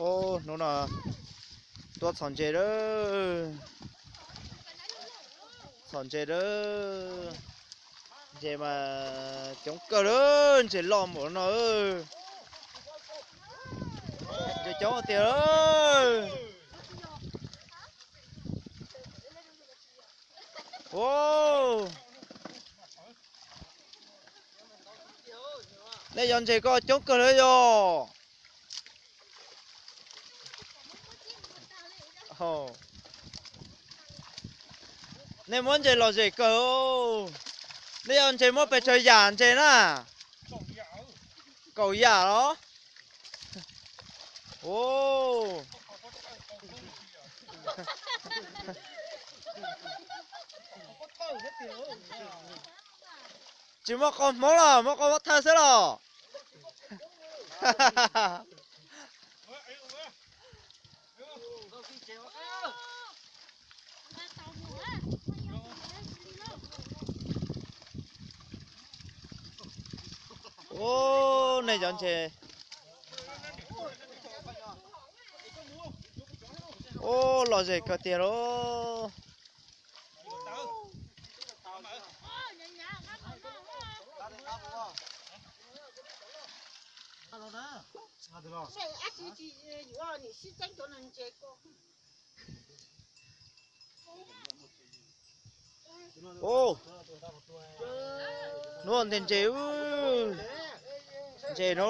Hnub no tua txhom ntses lawm. Txhom ntses lawm. Ntses mas coob kawg lawm, ntses loj npaum no. Ntses coob tiag. Nej yog ntses koj coob kawg lawm yog. Nej muab ntses lom zem kawg. Nej yog ntses muab pes tsawg yam ntses na? Kaum yam los? Tsis muaj qau Hmoob los muaj qau Hmoob Thawj xwb los? Ub, nej cov ntses. Ub, lom zem kawg tiag lauj. Ub, hnub no ntses ntses, ntses no,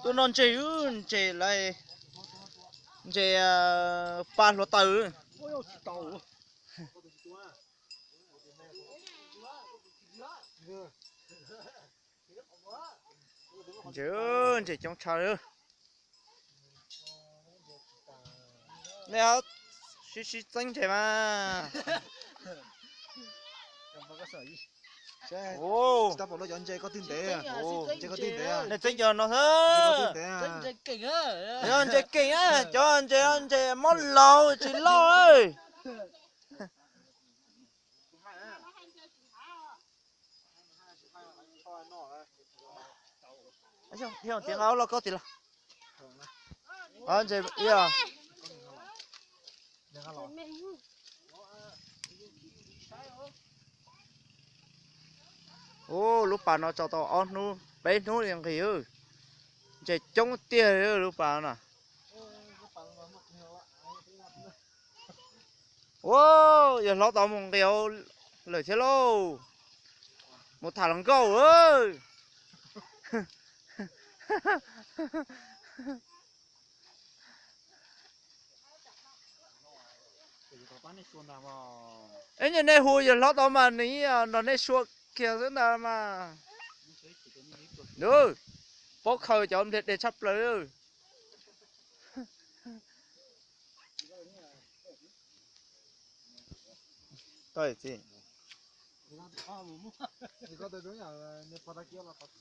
tuaj noj ntses, ntses lawm, ntses pa hluav taws. Ntses, ntses coob tshaj li. Nej sib sib txeeb ntses mas. Nej txeeb cov no xwb. Yog ntses keej, cov ntses, ntses mob laus tsis loj. Tias nqa loj koj tim los. Ntses, ub, lub pas no tso tau ob hnub peb hnub li nqis. Ntses coob tiag li lub pas no. Ua, yawg hlob tau mus nqis lawm thiab lauj. Mus tham hluas nkauj. Ib nyuag nej hu yawg hlob tau mas nws nrog nej sua kiag xwb ntag mas. Paub khaws cov npliag deg tshaj plaws.